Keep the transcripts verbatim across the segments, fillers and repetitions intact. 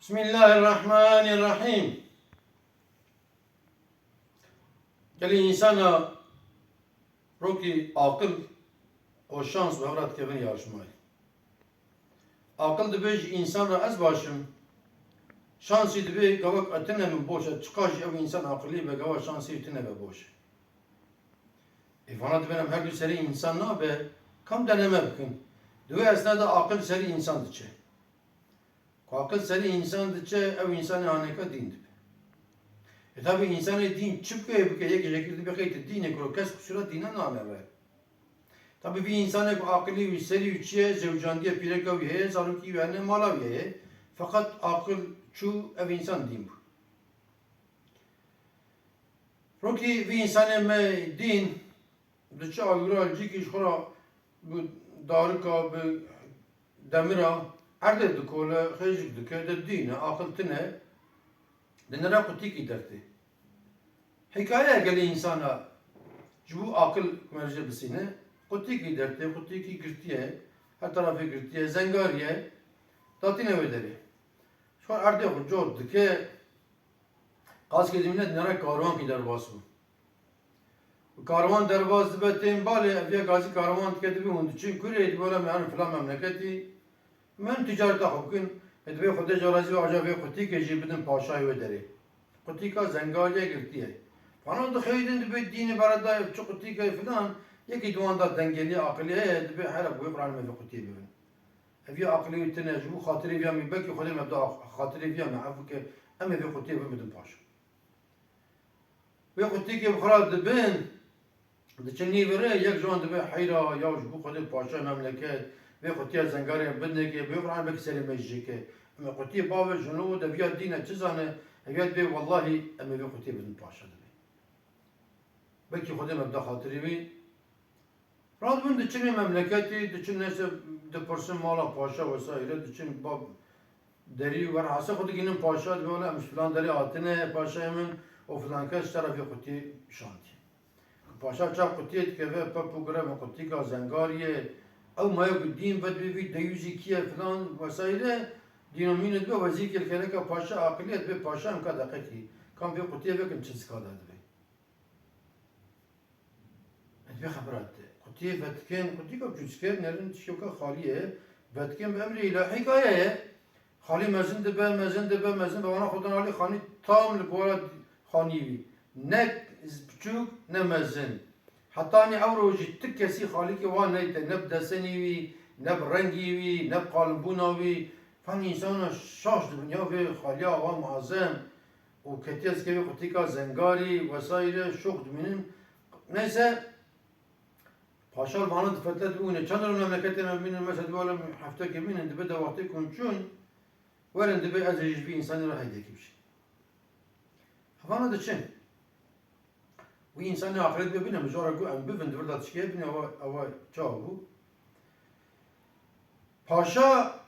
Bismillahirrahmanirrahim. Gelî însana rokî aqil û şans bi hev re dikevin yarişmayê. Aqil dibê ji însan re ez baş im. Şansî dibê gava ku tine min boş e, çiqas jî ew însan aqilî be, gava şansî wî tine be boş e. Ê vana dibên em her du serî însan nabe, kam deneme bikin. Di wê esna de aqil serî însan diçe. Ku aqil serî însan diçe, ew însanê haneka dîn dibe. E tabî însanê dîn çi bike bike, yek jekir dibe qey tu dîn e, kuro kes qisûra dîna naneve. Tabî vî însanê ku aqilî wî serî wî çi ye, zewcandiye, pîreka wî heye, zarokî wî hene, mala wî heye. Feqet aqil çû, ev însan dîn bû. Rokî vî însanê me dîn diçe awîra li cîkî ji xwe re bi darika, bi demira erdê dikole, xêjik dike, de dîn e, aqil tine, dinere qutîkî dertê. Hikayeya gelê însana ji bo aqil ku me ji bisîne, qutîkî dertê, qutîkî girtiye, her tarafê girtiye, zengarî ye, datîne wê derê. Ji xwe erdê xwe cot dike, Qaskê dimîne dinere karwankî derbas bû. Karwan derbas dibe tên balê, ev ya gazî karwan dike dibê hûn diçin kurê, dibê wele me herin filan memleketî, me herin ticareta xwe bikin, e dibê Xwedê jê razî be, aja vê qutîkê jî bidin paşayê wê derê. Qutîka zengariye girtiye. Fana dixeyidin dibê dînê bereda ev çi qutîke filan, yekî di wan de dengêlî aqilî heye, dibê here bi wê Qur'anê me vê qutiyê bibin. Ev ya aqilê wî tune, ji bo xatirê viya min, belkî Xwedê me bida xatirê viya me, ef bike, em ê vê qutiyê bibidin paşa. Vê qutiyê ke bi xwe re dibin, diçin nîvire, yek ji wan dibe heyra, ya ji bo Xwedê paşa memleket, vê qutiya zengarê bidinekê, bi Qur'an belkî serê me jî jêke. Em ê qutiyê bave, jino de viya dîne çi zane, ev ya dibê wellahî em ê vê qutiyê bidin paşa dibê. Belkî Xwedê me bida xatirê wî. Radibin diçin wê memleketê, diçin neyse dipirsin mala paşa vesaire, diçin ba derî wer hese xwe digihînin paşa, dibê wele em ji filan derê hatine, paşayê min û filan kes ji te re vê qutiyê şandiye. Paşa çav qutiyê dikeve, pep û gure min qutîka zengarî ye, ew maye ku dîn vedibê vî deyûzî kî ye filan vesaire, dînomîne dibe wezîrkê li kêleka paşa aqilî ye, dibê paşa em ka deqekî, kam vê qutiyê vekin çi zika de dibê. Ez vê xebera te. Qutiyê vetikin, qutîka çûçike, nerin tiştyoka xalî ye. Vetikin bi emrê îlahî hikaye ye. Xalî mezin dibe, mezin dibe, mezin dibe. Wana xwedan alî xanî tam li gora xanî wî. Ne biçûk, ne mezin. Hetanî ew rojî tu kesî xalîkê wan neyte. Ne bi desenî wî, ne bi rengî wî, ne bi qalimbûna wî. Fan însana şaş dibin ya vê xaliya wa muazem. û ketiye zikê wê qutîka zengarî vesaire şox dimînin. Neyse, paşa li vana difetle dibûne, çend roj memleketê me bimînin, mesela dibê wele heftekê bimînin, dibe de wextê ku hûn çûn, werin dibê ez ê ji vî însanî re heydekî bişînim. Hevana diçin. Wî însanê aqilê dibê bine, mijara ku em bivin, di vir de tişkê bine, ewa, ewa çawa bû? Paşa,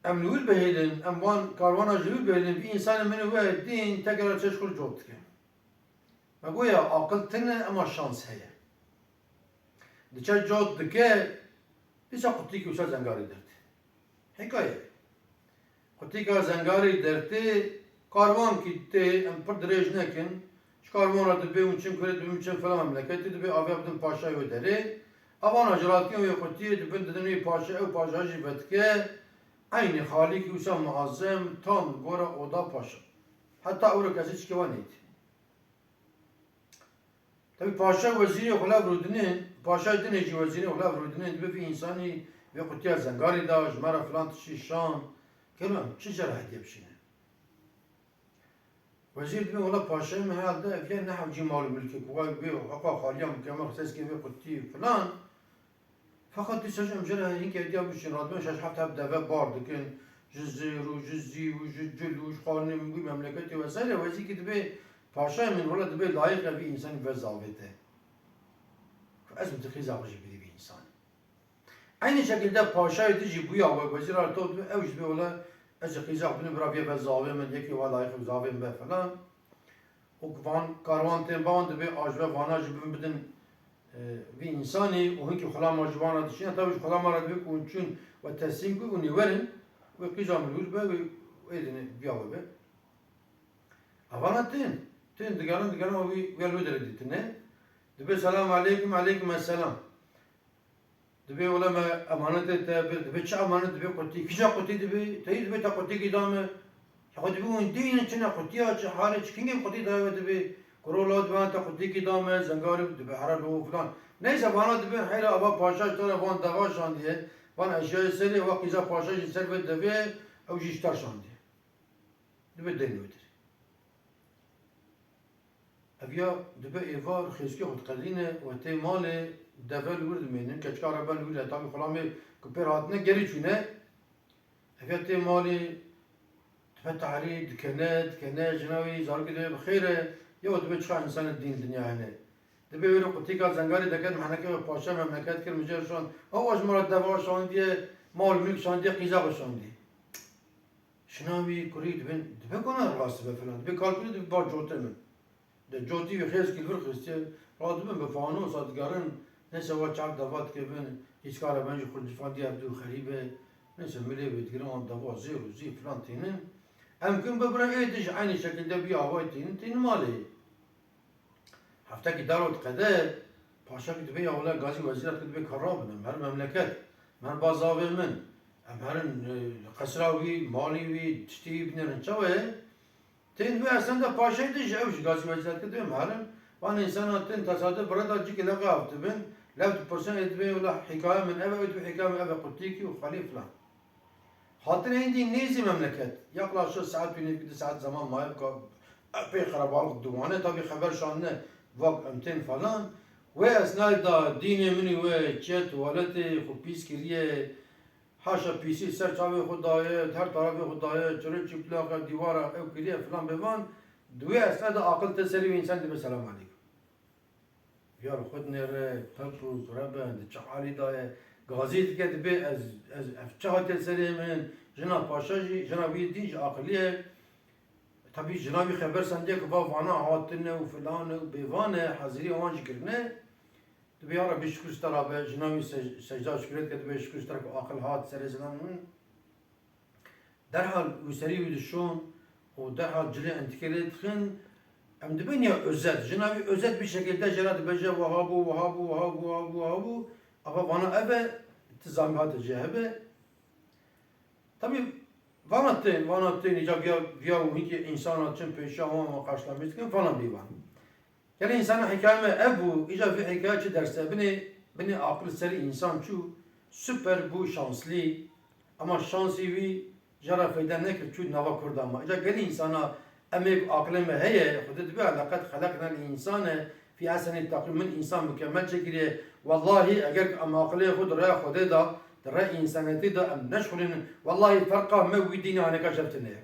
em li wir bihêlin, em van karwana ji wir bihêlin, vî însanê min û we dîn tekrar çeş xwe cot dike. Me goya aqil tine, ema şans heye. Diçe cot dike, dîsa qutîkî wisa zengarî dertê. Hikaye. Qutîka zengarî dertê, karwankî tê, em pir dirêj nekin. Ji karwan re dibê hûn çin kurê, dibê hûn çin filan memleketê, dibê aviya bidin paşayê wê derê. Avana ji ratkên wê qutiyê dibin didin wê paşa, ew paşa jî vedike. Eynî xalîkî wisa muazem, tam gora oda paşa. Heta ewro kesê çikê wan neytî. Tabî paşa wezîrê xwe lev rûdinên, paşayê dinê jî wezîrê xwe lev rûdinên, dibê vî însanî vê qutiya zengarî da, ji me re filan tiştî şand. Kelo em çi jê re hetiye bişîne? Wezîr dibê, wela paşayê me herhalde ev ya ne hewcî mal û milkê ku vay wê heqa xaliya mukemel xiseskê vê qutî filan. Feqet dîsa jî em jê re hinkê hetiya bişîn, radibin şeş heft heb deve bar dikin, ji zêr û ji zî û ji cil û ji xanî wî memleketê vesaire, wezîkî dibê paşayê min, wela dibê layiq e vî însanî ve zavê te. Ku ez bi dixîza xwe jî bidî vî însanî. Eynî şekilde paşayê tu jî bûya we, wezîra to dibê, ew jî dibê, wela ez ji qîza xwe bidim, bira vê ve zavê min, yekî wa layiq zavê min be filan. û van karwan tên bawan dibê ajive vana jî bibin bidin, e, vî însanî û hinkî xulama ji vana dişîne. Tabî ji xulama re dibê ku hûn çûn we teslîm ku hûn ê werin, wê qîza min hûr be, wê Ê dinê, biya we be. Evana tên, tên digerin, digerin, wî, wî li wê derê dîtine. Dibê selam aleykum, aleykum esselam. Dibê wele me emanetê te bir, dibê çi emanet, dibê qutî, kîja qutî dibê, teyî dibê te qutîkî da me. Ya xwe dibê hûn dînin çi ne qutiya, çi halê, çi kingê qutî daye we dibê. Kuro la dibê te qutîkî da me, zengarî dibê here lo filan. Neyse vana dibê heyra ava paşa ji te re van deva şandiye, van eşyayê serê, va qîza paşa jî ser vê devê, ew jî ji te şandiye. Dibê deynê wê dirê. Ev ya dibe êvar xêzkê xwe diqedîne û tê malê deve li wir dimênin, keçika re ben li wir heta wî xulamê ku pê re hatine gerî çûne. Ev ya tê malê dibe tehrî, dikene, dikene, jina wî zarokê dibe bi xêr e, ya dibe çiqa însanê dîn dinya hene. Dibe wê re qutîka zengarî deket, mehneke xwe paşa memleket kir, mijê şand. Ew ji me re deva şandiye, mal mülk şandiye, qîza xwe şandiye. Şina wî kurî dibin, dibe ku ne rast be filan. Dibe kalkûlê dibe ba cotê min. De cotî wî xêz kî li vir xistiye, radibin bi fanosa digerin, neyse wa çav deva dikevin, îskara ben jî xurcifandî ev du xerîbe, neyse milê wê digirin wan deva zêr û zî filan tînin. Em kin bibire ê dij eynî şekilde bî avay tînin, tînin malê. Heftekî daro diqede, paşakî dibê ya wele gazî wezîrat kir dibê ka rabin, em herin memleket, em herin ba zavê min, em herin, e, qesra wî, malî wî, tiştî wî binêrin. Çawa ye? Tên wê eslenda paşayê dij ew jî gazî wezîrat kir dibê em herin. Van însana tên tesaduf bi reda cikê leqê av dibin, lev dipirsin ê dibê wela hîkaya min ev e, ê dibê hîkaya min ev e, qutîkî û xwelî filan. Hatine hindî nêzî memleket. Yaklaşa saet û nîvkî du saet zaman maye ka pê qerebalix diwane. Tabî xeber şandine vak em tên falan. Wê esnayê da dînê min û wê çiye tuwaletê xwe pîs kiriye. Haşa pîsî ser çavê xwe daye, her tarafê xwe daye, çirê çiplaka, dîwara ew kiriye filan bêvan. Di wê esnayê de aqil tê serê wî însan dibe selam aleykum. Ya li xwe dinêre, pep û kurebe, di çi halî de ye? Gazî dike dibê ez, ez, ev çi hatiye serê min? Jina paşa jî, jina wî dî jî aqilî ye. Tabî jina wî xeber sendiye ku va vana hatine û filan e û bêvan e, hazirî wan jî kirine. Dibê ya Rebî şikir ji te re be, jina wî sec-, secda şikirê dike, dibê şikir ji te re ku aqil hat serê jina min. Derhal wî serî wî dişon û derhal cilê entîkê lê dixin. Em dibên ya özet. Jina wî özet bir şekilde jê re dibêje, wiha bû, wiha bû, wiha bû, wiha bû, wiha bû. Ava vana ev e, ti zanî hate jê hebe. Tabî vana tên, vana tên, îca viya, viya û hinkê însana çin pêşiya wan, wan qarşilamîş dikin, vana bî van. Gelê însana hikaye me ev bû, îca vê hikaye çi ders e? Binê, binê aqil serî însan çû, super bû, şanslî. Ama şansî wî jara feyde nekir, çû nava Kurda ma. Îca gelê însana em ê aqilê me heye, Xwedê dibê, "Leqed xeleqnel însane fî ehsenî teqwîm", min însan mukemmel çêkiriye. Wellahî eger em aqilê xwe di rêya Xwedê de, di rêya însaniyetê de em neşxulînin, wellahî ferqa me wî dînê haneka jev tune ye.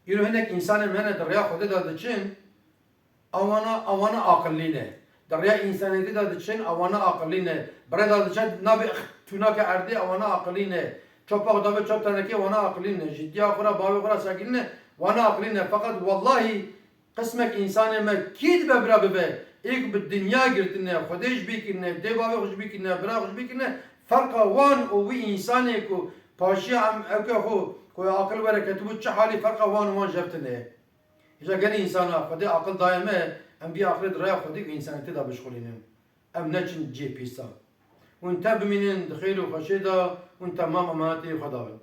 Îro hinek însanên me hene di rêya Xwedê de diçin, ewana, ewana aqillî ne. Di rêya însaniyetê de diçin, ewana aqillî ne. Bi rê de diçe nabê tûnake erdê, ewana aqillî ne. Çopa xwe dabe çap tenekê, ewana aqillî ne. Ji diya xwe re, bavê xwe re sekînî ne, wana aqillî ne. Feqet wellahî qismek însanê me kî dibe bira bibe, ê ku bi dinya girtine, Xwedê ji bîr kirine, dê bavê xwe ji bîr kirine, bira xwe ji bîr kirine, ferqa wan û wî însanê ku paşiya em ewke xwe, ku aqil were ketibû, çi halî ferqa wan û wan jev tune ye. Îja gelê însana Xwedê aqil daye me, em vî aqilê di rêya Xwedê û însaniyetê de bişxulînin. Em neçin cihê pîsa. Hûn tev bimînin di xêr û xweşê de, hûn temam emanetê Xweda bin.